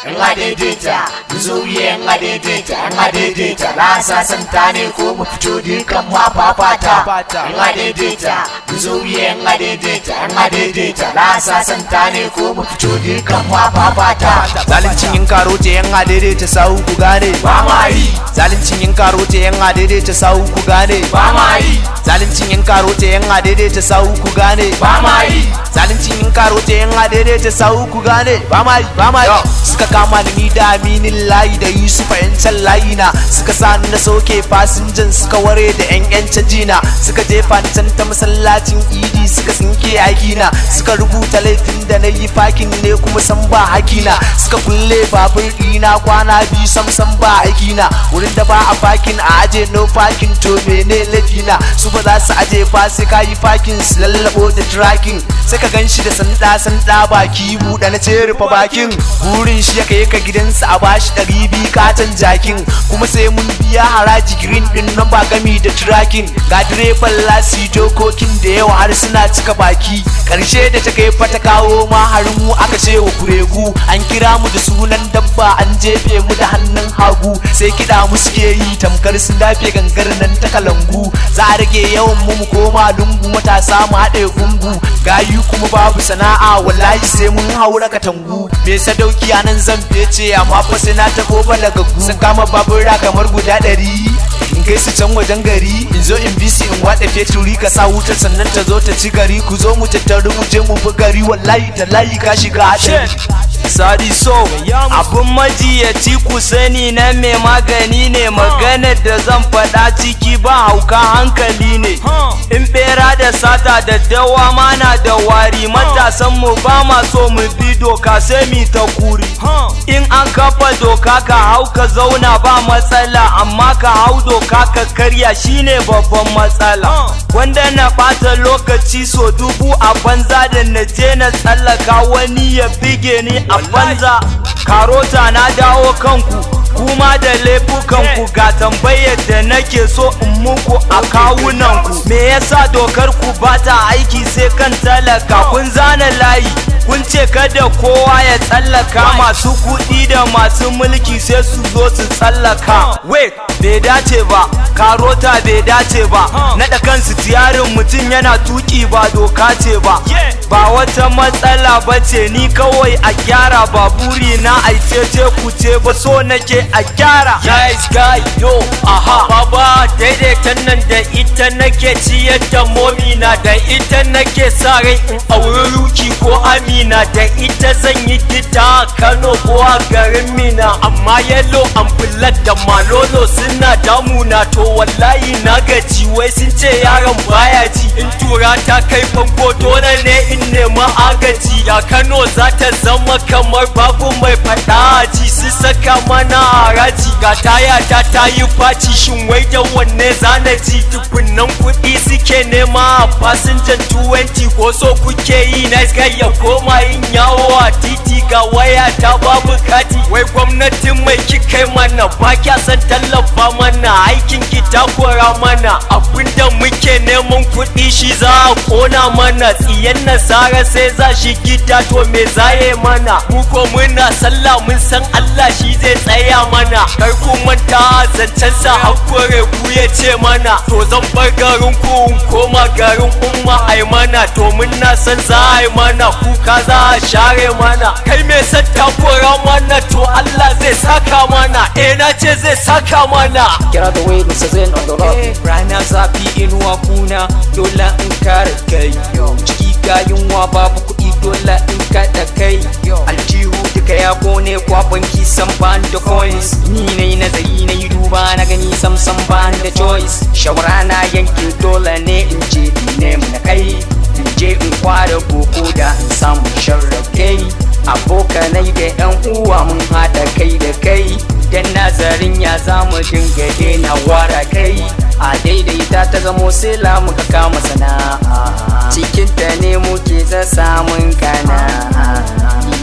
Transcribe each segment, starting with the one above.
Yan adaidaita, mu zo yan adaidaita, yan adaidaita. Na sasanta ne ko mu fito dukan mu a fafata. Yan adaidaita, mu zo yan adaidaita, yan adaidaita. Na sasanta ne ko mu fito dukan mu a fafata. Zalincin yin karote, yan adaidaita sahu, ku gane. Ba ma yi. Zalincin yin karote, yan adaidaita sahu, ku gane. Ba ma yi. Zalincin yin karote, yan adaidaita sahu, ku gane. Ba ma yi. Zalincin yin karote, yan adaidaita sahu, ku gane. Ba ma yi, ba ma yi. Suka kama ni da aminin layi da Yusufa, yan can layi na. Suka sa ni na soke fasinjan, suka ware da yan cajina. Suka jefa ni can ta masallacin Idi, suka tsinke aikina. Suka rubuta laifin da na yi fakin ne kuma san ba hakina. Suka kulle babur ɗina kwana 2, sam sam ba aikina. Wurin da ba a fakin a aje "no parking", to mene laifina? Su ba za su aje ba, sai ka yi fakin, su lallabo da tracking. Sai ka gan shi da sanda sanda, baki buɗe, na ce rufe bakin. Burin shi ya kai ka gidansa a bashi 200, katon jakin. Kuma sai mun biya haraji, green din nan ba gami da tracking. Ga direban lasi, dokokin da yawa har suna cika baki. Karshe da ta kai fata kawo ma, har mu aka ce wa kuregu. An kira mu da sunan dabba, an jefe mu da hannun hagu. Sai kiɗa mu suke yi tamkar sun dafe gangar nan ta kalangu. Za a rage yawan mu, mu koma lungu, matasa mu haɗe gungu. Gayu kuma babu sana'a, wallahi sai mun haura katangu. Me sadauki a nan zan fece, amma fa sai na taɓo balagaggu. Sun kama babura kamar guda 100, in kai su can wajen gari, in zo in bi su, in watsa feturi. Ka sa wuta sannan ta zo ta ci gari. Ku zo mu tattaru, mu je mu bi gari. Wallahi tallahi ka shiga haɗari. Sadi so abin majiyaci, ku sani na mai magani ne. Maganar da zan faɗa ciki ba hauka, hankali ne. In bera da sata, daddawa ma na da wari. Matasan mu ba ma so mu bi doka, sai mi ta kuri. In an kafa doka, ka hau ka zauna ba matsala, amma ka hau doka ka karya shine babban matsala. Wanda na ɓata lokaci so dubu a banza da na je na tsallaka wani ya bige ni a banza. Karota, na dawo kanku kuma da laifukanku. Ga tambayar da nake so in muku a kawunanku: me yasa dokar ku ba ta aiki sai kan talaka? Kun zana layi, kun ce kada kowa ya tsallaka, masu kuɗi da masu mulki sai su zo su tsallaka. Wait, bai dace ba, karota, bai dace ba. Naɗa kansu tiyarin mutum yana tuki ba doka ce ba, ba wata matsala ba ce. Ni kawai a gyara, ba buri na aicece ku ce ba, so nake a gyara. Nice guy, yo, aha, baba, daidaitan nan da ita nake ciyar da momina, da ita nake sa rai in auri Ruki ko Amina, da ita zan yi gida a Kano ko a garin Mina. Amma yellow and black da malolo suna damuna, to wallahi na gaji. Wai sun ce yaron baya ji. In tura ta kai bango, dole ne in nema agaji. Ya Kano za ta zama kamar babu mai faɗa ji? Su saka mana haraji, ga taya ta ta yi faci, shin wai da wanne zana ji? Dubunnan kuɗi suke nema a fasinjan 20, ko so kuke yi nice guy ya koma yin yawo a titi? Ga waya ta babu kati. Wai gwamnatin mai kikai mana? Ba kya san tallafa mana, aikin ki takura mana. Abinda muke neman kuɗi shi za a kona mana. Tsiyan nasara sai za shi gida, to me zaye mana? Mu ko muna sallah, mun san Allah shi zai tsaya mana. Kar ku manta zancen sa hakure ku ya ce mana. To zan bar garin ku in koma garin umma ai mana, domin na san za a yi mana kuka, za a share mana. Kai me san takura mana, to Allah zai saka mana. Eh, na ce zai saka mana. Get out the way, Mr. Zen on the rock. Rana zafi, inuwa kuna, dole in kare kai. Ciki ga yunwa, babu kuɗi, dole in kaɗa kai. Aljihu duka ya kone, kwa banki san ban da coins. Ni na yi nazari, na yi duba, na gani sam sam ban da choice. Shawara na yanke, dole ne in je in nemi na kai, in je in kwara koko da in samu sharrake. Abokanai da yan uwa, mun haɗa kai da kai dan nazarin ya zamu dinga daina wara kai. A daidaita ta zamo sila, muka kama sana'a, cikinta ne muke ta samun kana.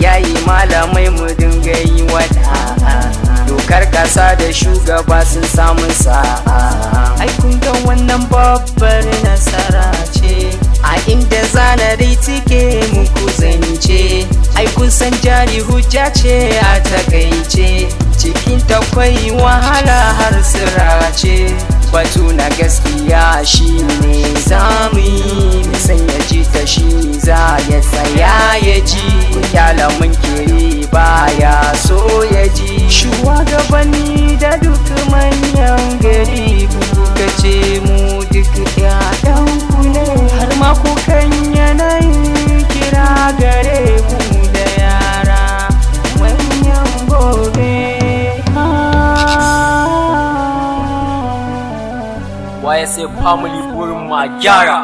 Iyaye, malamai, mu dinga yi wada. Dokar kasa da shugaba sun samu sa'a. Ai kun ga wannan babbar nasara ce. A inda zana dai tike muku zance, ai kun san jari hujja ce a takaice. Cikin takwai wahala har sirace. Batu na gaskiya shine zamu yi, mai sanya ji ta shi za ya tsaya ya ji. Ku kyala mun kiri baya so ya ji. Shugabanni da duk manyan gari, kuka ce mu duk 'ya'yanku ne, har ma kukan yanayin kira gare mu da yara manyan gobe. YSA family burin ma gyara.